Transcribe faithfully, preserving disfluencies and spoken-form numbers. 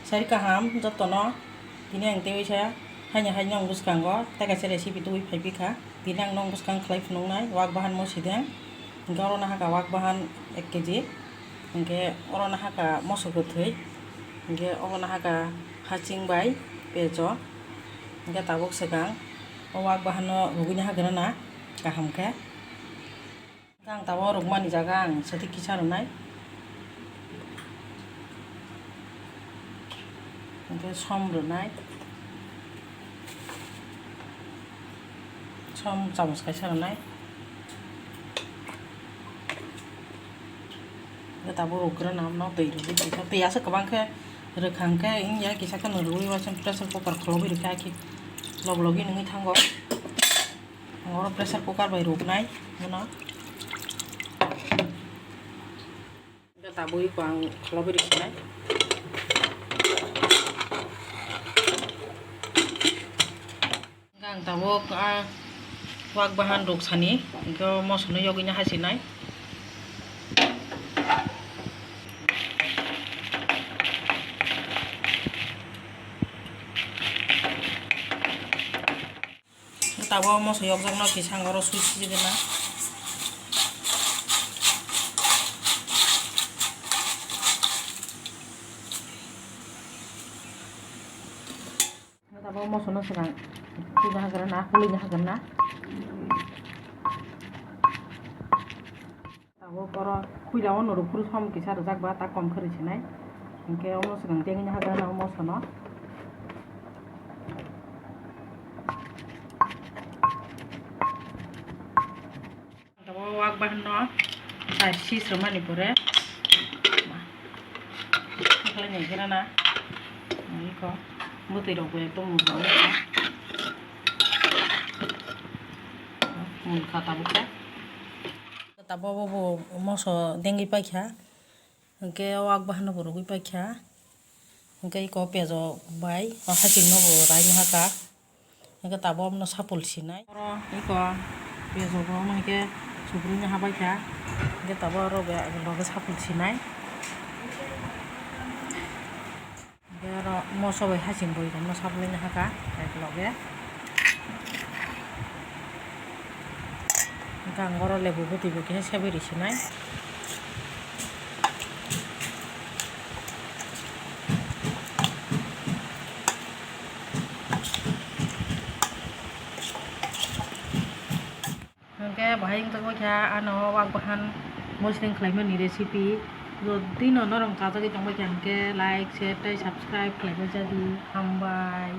Sari kaham jotono, tini ang teiwi sa haini hai nong bwskango tei kaisa recipe tubui phai phi kha. Tini ang nong bwskang khlai phunuknai wak bahan mosideng, hwnkhe oro nahaka wak bahan ek kg, hwnkhe oro nahaka moso kwthwi, hwnkhe obo nahaka haching bai pejo, hwnkhe tabuk swkang o wak bahanno rwgwi nahagrana kaham khe. Ang tabuk rwkmani jaga ang sadi kisa rwnai. Hwnkhe som rwnai. Som chamos kaisa rwnai. Hwnkhe tabuk rwkgrana, no twi rwgwi tongkha. Twi aswk kwbang khe rwkha hwnkhe wngya, kisa kheno rwui uaisa pressure cooker kholobwi rwkha, akhe log logwi nungwi thango. Ang oro pressure cooker bai rwknai bono. Hwnkhe tabuk iko ang kholobwi rwksinai. Hwnkhe ang tabuk a wak bahan rwksani, hwnkhe o mosono yogwino hasinai. Tabuk moso yokjakno kisa ang oro sui sijigwna. Tabuk mosono swkang sui hagrana, hului hagrana. Tabuk oro khuilao norok phuru som kisa rwjak ba ta kom khe rw sinai. Hinkhe omo swkang tengwi hagrana o mosono. Tabuk wak bahanno char sis rwmani pore. Khlai nai grana. Iko bwtwi rok bo ekdom mujung. Munkha tabuk khe. Tabuk bo moso dengwi paikha. Hwnkhe o wak bahanno bo rwgwi paikha. Hwnkhe iko pejo bai o hachingno bo raina hakha. Hwnkhe tabuk omono sapul sinai. Oro iko pejo bo omo hwnkhe subrui no habaikha. Hwnkhe tabuk oro bo loge sapul sinai. Hwnkhe oro moso bai haching bui rok no saplai nahakha ek loge. Hwnkhe ang oro lebu bwtwi bo khe sebwi rw sinai. Hwnkhe bahai wngjakgwi kha ano wak bahan mosring khlaimani recipe. Jodi no norok chajagwi tongbai kha hwnkhe like, share tei subscribe khlaibai jadi. Hambai.